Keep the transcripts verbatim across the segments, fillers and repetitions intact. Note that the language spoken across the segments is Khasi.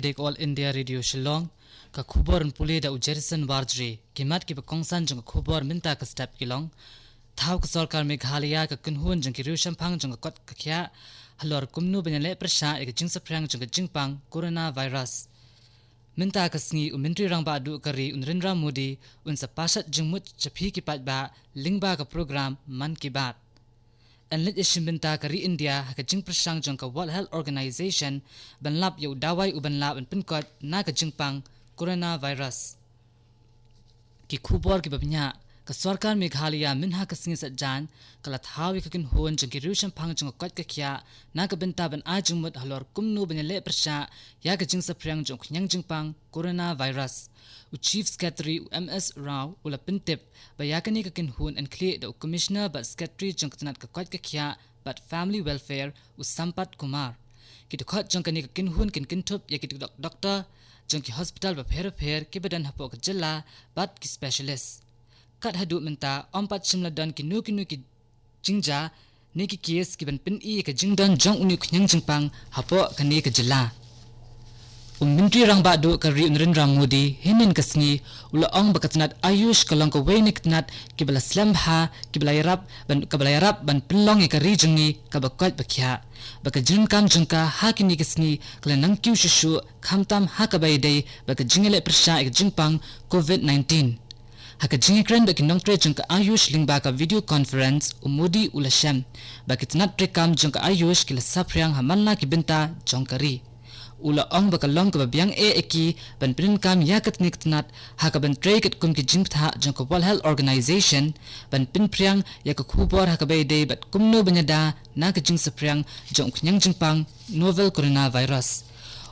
Dei ka All India Radio Shillong, ka khubor yn pule da u Jerison Warjri. Ki mat kiba kongsan jong ka khubor mynta ka step ki long: Thaw ka sorkar Meghalaya ka kynhun jong ki riewshemphang jong ka kot ka khiah halor kumno ban ïaleh pyrshah ïa ka jingsaphriang jong ka jingpang coronavirus. Mynta ka sngi u Myntri Rangbah Duh ka ri u Narendra Modi un sa pashat jingmut sha phi ki paidbah lyngba ka program Mann Ki Baat. Yn leit ïashim bynta ka ri India ha ka jingpyrshang jong ka World Health Organization ban lap ïa u dawai uban lah ban pynkoit na ka jingpang coronavirus. Ki khubor kiba bniah. Ka sorkar Meghalaya mynha ka sngi Saitjaiñ ka la thaw ïa ka kynhun jong ki riewshemphang jong ka koit ka khiah na ka bynta ban ai jingmut halor kumno ban ïaleh pyrshah ïa ka jingsaphriang jong u khñiang jingpang coronavirus. U Chief Secretary u M S Rao u la pyntip ba ïa kane ka kynhun yn khlieh da u Commissioner bad Secretary jong ka tnat ka koit ka khiah bad Family Welfare u Sampath Kumar. Ki dkhot jong kane ka kynhun kin kynthup ïa ki dok-, doktor jong ki hospital bapher bapher kiba don hapoh ka jylla bad ki specialist. Kat haduh mynta ym pat shym la don kino kino ki jingjia ne ki case kiban pyni ïa ka jingdon jong une u khñiang jingpang hapoh kane ka jylla. U Myntri Rangbah Duh ka ri u Narendra Modi hynnin ka sngi u la ong ba ka tnat Ayush ka long kawei na ki tnat kiba la slem bha, kiba la ïarap ban, kaba la ïarap ban pynlong ïa ka ri jong ngi kaba koit ba khiah. Ba ka jingdonkam jong ka ha kine ki sngi ka la nangkiew shuh shuh khamtam ha kaba ïadei bad ka jingïaleh pyrshah ïa ka jingpang covid nineteen. Ha ka jingïakren bad ki nongtrei jong ka Ayush lyngba ka video conference, u Modi u la shem ba ki tnat treikam jong ka Ayush ki la saphriang ha man la ki bynta jong ka ri. U la ong ba ka long kaba biang eh ïa ki ban pyndonkam ïa katne ka tnat ha kaban trei katkum ki jingbthah jong ka World Health Organization ban pynphriang ïa ka khubor ha kaba ïadei bad kumno ban ïada na ka jingsaphriang jong u khñiang jingpang novel coronavirus.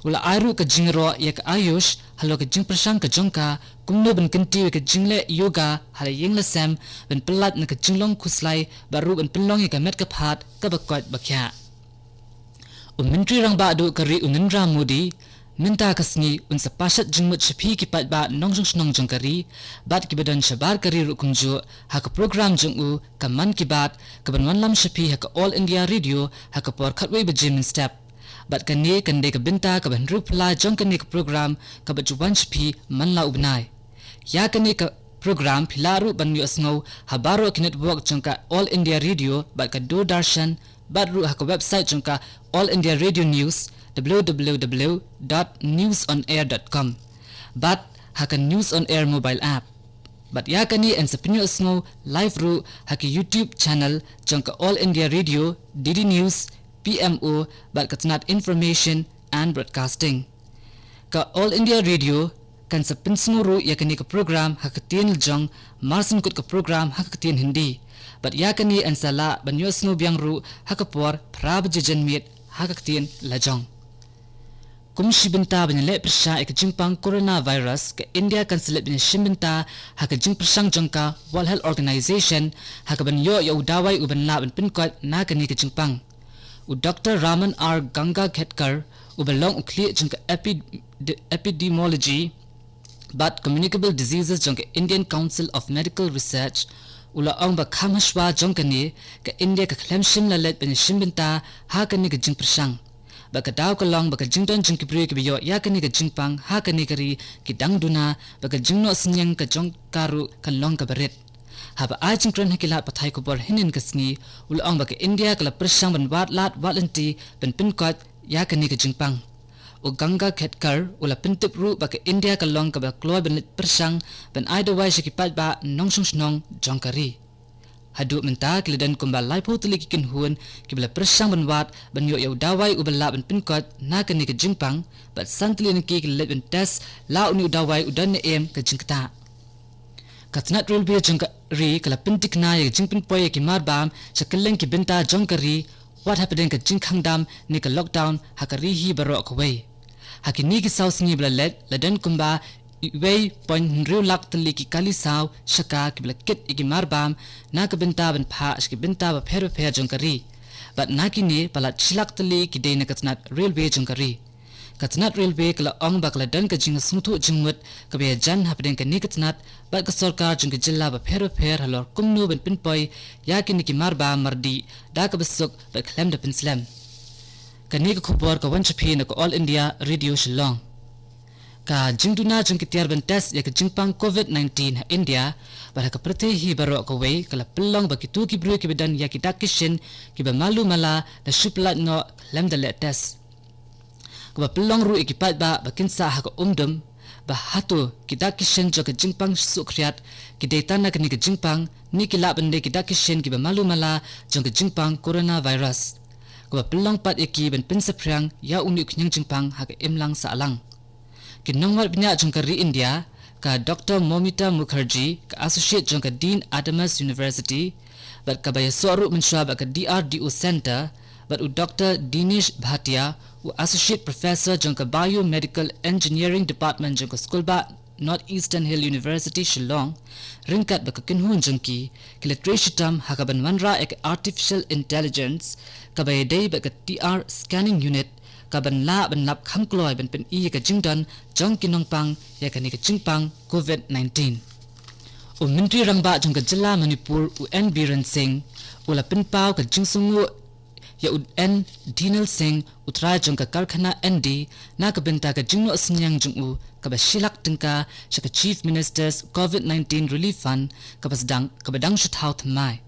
U la ai ruh ka jingïaroh ïa ka Ayush halor ka jingpyrshang ka jong ka kumno ban kyntiew ïa ka jingleh yoga ha la ïing la sem, ban pyllait na ka jinglong khuslai bad ruh ban pynlong ïa ka met ka phad kaba koit ba khiah. U Myntri Rangbah Duh ka ri u Narendra Modi mynta ka sngi un sa pashat jingmut sha phi ki paidbah nongshong shnong jong ka ri bad kiba don shabar ka ri ruh kumjuh ha ka program jong u ka Mann Ki Baat kaban wanlam sha phi ha ka All India Radio ha ka por khatwei baje mynstep. Bad kane kan dei ka bynta kaba hynriew phew jong kane ka program kaba ju wan sha phi man la u bnai. Ïa kane ka program phi lah ruh ban ïohsngew ha baroh ki network jong ka All India Radio bad ka Doordarshan bad ruh ha ka website jong ka All India Radio News, w w w dot news on air dot com, bad ha ka News on Air mobile app. Bad ïa kane yn sa pynïohsngew live ruh ha ki YouTube channel jong ka All India Radio, D D News, P M O bad ka tnat Information and Broadcasting. Ka All India Radio kan sa pynsngew ruh ïa kane ka program ha ka ktien lajong, marshen kut ka program ha ka ktien Hindi. Bad ïa kane yn sa lah ban ïohsngew biang ruh ha ka por phra baje janmiet ha ka ktien lajong. Kum shi bynta ban ïaleh pyrshah ïa ka jingpang coronavirus, ka India kan sa leit ban ïashim bynta ha ka jingpyrshang jong ka World Health Organization ha kaban ïoh ïa u dawai uban lah ban pynkoit na kane ka jingpang. U Doktor Raman R Gangakhatkar, uba long u khlieh jong ka epi-, de-, epidemiology bad communicable diseases jong ka Indian Council of Medical Research, u la ong ba kham hashwa jong kane, ka India ka khlem shym la leit ban ïashim bynta ha kane ka jingpyrshang. Ba ka daw ka long ba ka jingdon jong ki briew kiba ïoh ïa kane ka jingpang ha kane ka ri ki dang duna, ba ka jingnoh synñiang ka jong ka ruh kan long kaba rit. Haba ai jingkren ha ki lad pathai khubor hynnin ka sngi, u la ong ba ka India ka la pyrshang ban wad lad wad lynti ban pynkoit ïa kane ka jingpang. U Gangakhatkar u la pyntip ruh ba ka India ka long kaba kloi ban leit pyrshang ban ai dawai sha ki paidbah nongshong shnong jong ka ri. Haduh mynta ki la don kumba laiphew tylli ki kynhun kiba la pyrshang ban wad ban ïoh ïa u dawai uba lah ban pynkoit na kane ka jingpang, bad san tylli na ki ki la leit ban test la une u dawai u don ne em ka jingktah. Ka tnat railway jong ka ri ka la pyntikna ïa ka jingpynpoi ïa ki marbam sha kylleng ki bynta jong ka ri, wat hapdeng ka jingkhang dam ne ka lockdown ha ka ri hi baroh kawei. Ha kine ki saw sngi ba la leit, la don kumba wei point hynriew lak tylli ki kali saw shaka kiba la kit ïa ki marbam na ka bynta ban phah sha ki bynta bapher bapher jong ka ri. Bad na kine, palat shi lak tylli ki dei na ka tnat railway jong ka ri. Ka tnat railway ka la ong ba ka la don ka jingsngewthuh jingmut kaba ïajan hapdeng kane ka tnat bad ka sorkar jong ka jylla bapher bapher halor kumno ban pynpoi ïa kine ki marbam mardih da kaba suk bad khlem da pynslem. Kane ka khubor ka wan sha phi na ka All India Radio Shillong. Ka jingduna jong ki tiar ban test ïa ka jingpang covid nineteen ha India bad ha ka pyrthei hi baroh kawei ka la pynlong ba kito ki briew kiba don ïa ki dak ki shin kiba malu mala da shu pyllait noh khlem da leh test. Kaba pynlong ruh ïa ki paidbah ba kin sah ha ka umdum ba hato ki dak ki shin jong ka jingpang sukhriat ki dei tang na kane ka jingpang ne ki lah ban dei ki dak ki shin kiba malu mala jong ka jingpang coronavirus. Kaba pynlong pat ïa ki ban pynsaphriang ïa une u khñiang jingpang ha ka imlang sahlang. Ki nongwad bniah jong ka ri India, ka Doctor Momita Mukherjee, ka associate jong ka Dean Adamas University, bad kaba ïasoh ruh mynshuwa bad ka D R D O Center, bad u Doctor Dinesh Bhatia, u associate professor jong ka Biomedical Engineering Department jong ka skulbah North Eastern Hill University Shillong, ryngkat bad ka kynhun jong ki, ki la trei shitom ha kaban wanrah ïa ka artificial intelligence, kaba ïadei bad ka T R scanning unit, kaban lah ban lap kham kloi ban pyni ïa ka jingdon jong ki nongpang ïa kane ka jingpang covid nineteen. U Myntri Rangbah jong ka jylla Manipur u N Biren Singh u la pynpaw ka jingsngewnguh ïa u N Dhinel Singh, u trai jong ka karkhana N D, na ka bynta ka jingnoh synñiang jong u kaba shi lak tyngka sha ka Chief Minister's covid nineteen Relief Fund kaba sdang, kaba dang shu thaw thymmai.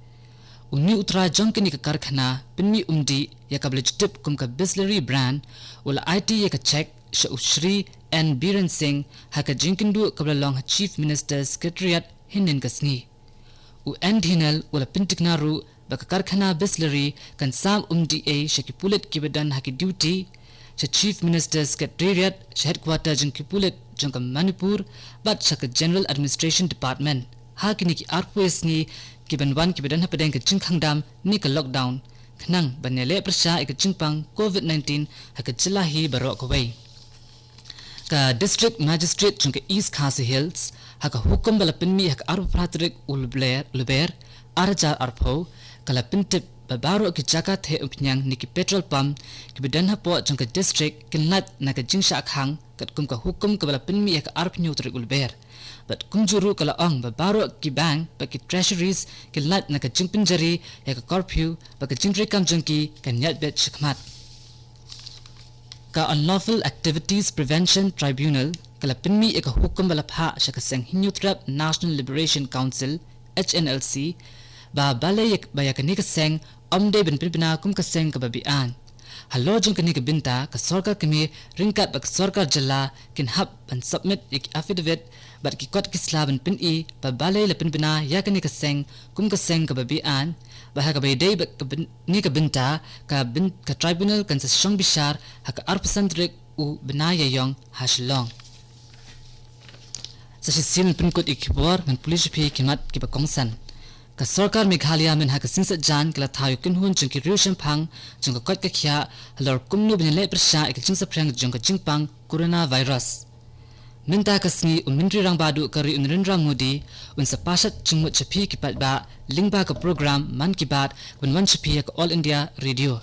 Une u trai jong kane ka karkhana pynmih umdih ïa kaba la ju tip kum ka Bisleri brand u la aiti ïa ka cheque sha u Shri N Biren Singh ha ka jingkynduh kaba la long ha Chief Minister's Secretariat hynnin ka sngi. U N Dhinel u la pyntikna ruh ba ka karkhana Bisleri kan sam umdih ei sha ki pulit kiba don ha ki duty, sha Chief Minister's Secretariat, sha headquarter jong ki pulit jong ka Manipur, bad sha ka General Administration Department ha kine ki arphew sngi kiban wan kiba don hapdeng ka jingkhang dam ne ka lockdown, khnang ban ïaleh pyrshah ïa ka jingpang covid nineteen ha ka jylla hi baroh kawei. Ka District Magistrate jong ka East Khasi Hills ha ka hukum ba la pynmih ha ka arphew phra tarik u Lber, Lber, ar hajar arphew, ka la pyntip ba baroh ki jaka theh umphniang ne ki petrol pump kiba don hapoh jong ka district kin lait na ka jingshah khang katkum ka hukum kaba la pynmih ha ka arphew hynñiew tarik u Lber. Bad kumjuh ruh ka la ong ba baroh ki bank bad ki treasuries kin lait na ka jingpynjari ïa ka curfew bad ka jingtreikam jong ki kan ïaid beit shakhmat. Ka Unlawful Activities Prevention Tribunal ka la pynmih ïa ka hukum ba la phah sha ka seng Hynñiewtrep National Liberation Council, H N L C, ba balei ïa, ba ïa kane ka seng ym dei ban pynbna kum ka seng kaba be-aiñ. Halor jong kane ka bynta ka sorkar kmie ryngkat bad ka sorkar jylla kin hap ban submit ïa ki affidavit bad ki kot ki sla ban pyni ba balei la pynbna ïa kane ka seng kum ka seng kaba be-aiñ, bad ha kaba ïadei bad kane ka bynta ka byn-, ka tribunal kan sa shong bishar ha ka arphew san tarik u bnai Ïaïong ha Shillong. Sa shisien ban pynkut ïa ki khubor ngan pule sha phi ki mat kiba kongsan. Ka sorkar Meghalaya mynha ka sngi Saitjaiñ ka la thaw ïa u kynhun jong ki riew shemphang jong ka koit ka khiah halor kumno ban ïaleh pyrshah ïa ka jingsaphriang jong ka jingpang coronavirus. Mynta ka sngi u Myntri Rangbah Duh ka ri u Narendra Modi un sa pashat jingmut sha phi ki paidbah lyngba ka program Mann Ki Baat kaban wan sha phi ha ka All India Radio.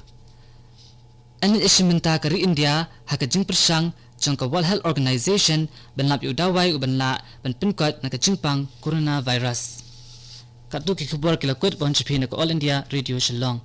Yn leit ïashim bynta ka ri India ha ka jingpyrshang jong ka World Health Organization ban lap ïa u dawai uban lah ban pynkoit na ka jingpang coronavirus. Katto ki khubor ki la kut ban sha phi na ka All India Radio Shillong.